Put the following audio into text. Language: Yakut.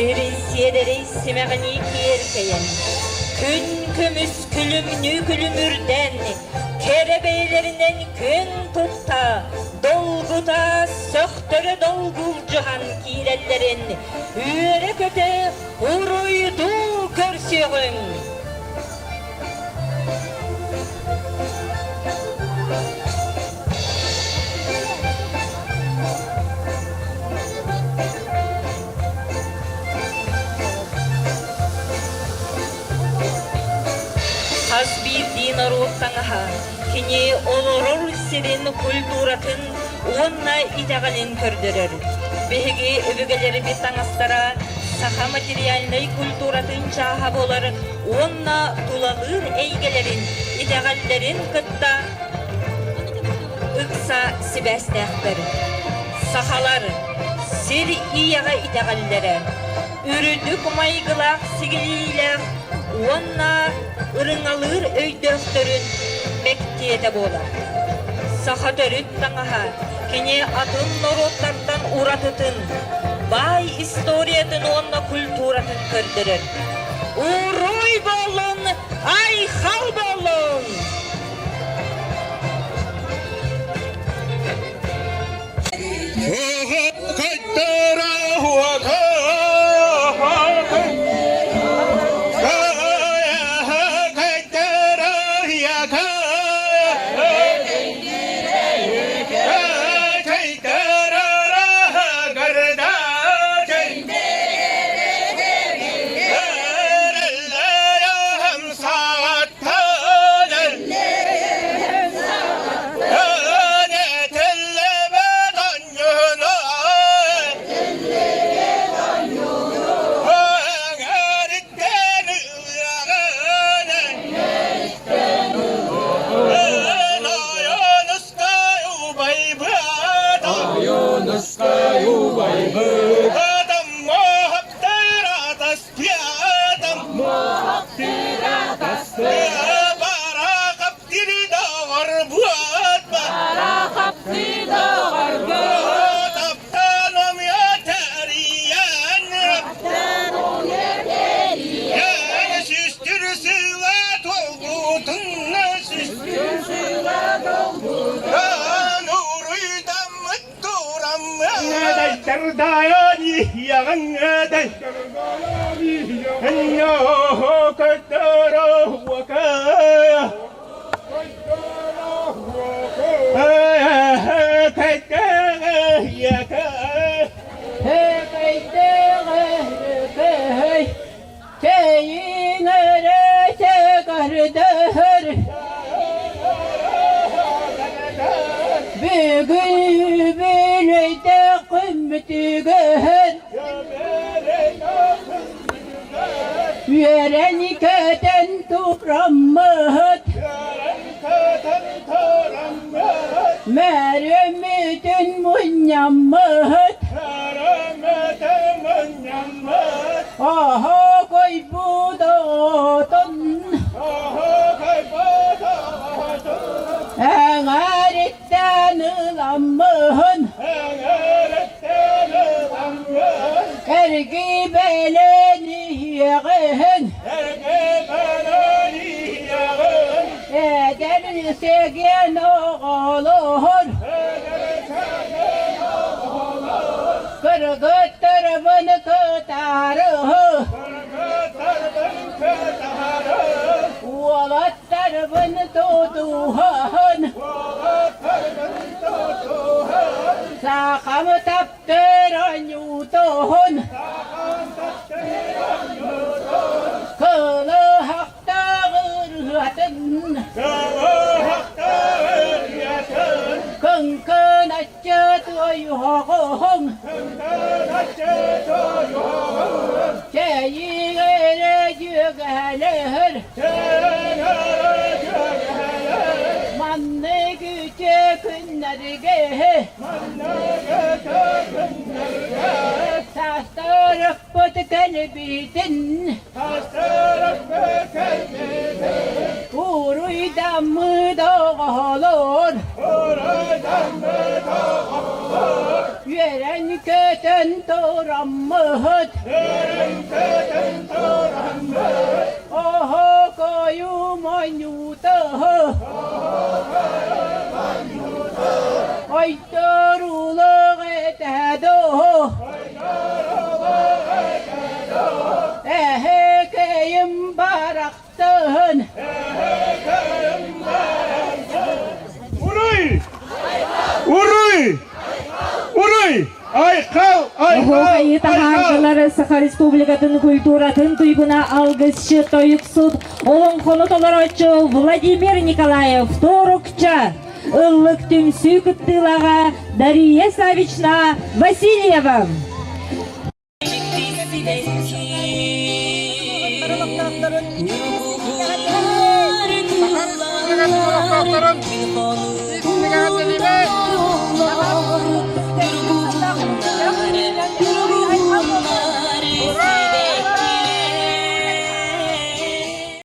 Сир сиэдэрэй симэҕинии киэркэйэн, күн көмүс күлүмнүү күлүмүрдэн, кэрэ бэйэлэринэн күн тутта, долгута, сөхтөрө долгулдьуһан киирэллэрин үөрэ-көтө уруйдуу көрсүөҕүҥ! Хас биирдии норуот таҥаһа кини олорор сирин культуратын уонна итэҕэлин көрдөрөр. Биһиги өбүгэлэрбит таҥастара саха материальнай культуратын чааһа буолар уонна тулалыыр эйгэлэрин, итэҕэллэрин кытта ыкса сибээстээхтэр. Сахалар сир ийэҕэ итэҕэллэрэ, үрдүк майгылаах сигилиилээх уонна ырыҥалыыр өйдөөхтөрүн мэктиэтэ буолар. Саха төрүт таҥаһа кини атын норуоттартан уратытын, баай историятын уонна культуратын көрдөрөр. Уруй буоллун, айхал буоллун! Үөрэн көтөн тураммыт Мөрөмүтүн мунньаммыт Оһо койбут оҕотун Эҥэриттэн ыламмыһын Эргибэлэн иһиэҕиһин Эдэр сэгиэн оҕолоһор Кыргыттарбын кытаарыһы Уолаттарбын тутуһан Сахам таптыр аньуутун Кылыһахтаах ырыатын Кыҥкыначчы туойуоҕуҥ Чэйиҥ эрэ дьүөгэлэр Маннык үтүө күннэргэ Саастарыппыт кэлбитин Уруйдаммыт оҕолор. Үөрэн көтөн тураммыт Үөрэн-көтөн тураммыт Оһокойу монньууту Ойторулук этэ доо Эһэкэйим барахтын Уруй! Уруй! Уруй! Айхал! Айхал! Оһуохайы таһааргылар Саха Республикатын культуратын туйгуна алгысчы тойуксут олоҥхону толорооччу Владимир Николаев Торукча ыллык түмсүү кыттыылааҕа Дария Савична Васильева. Саха Республикатын олохтоохторун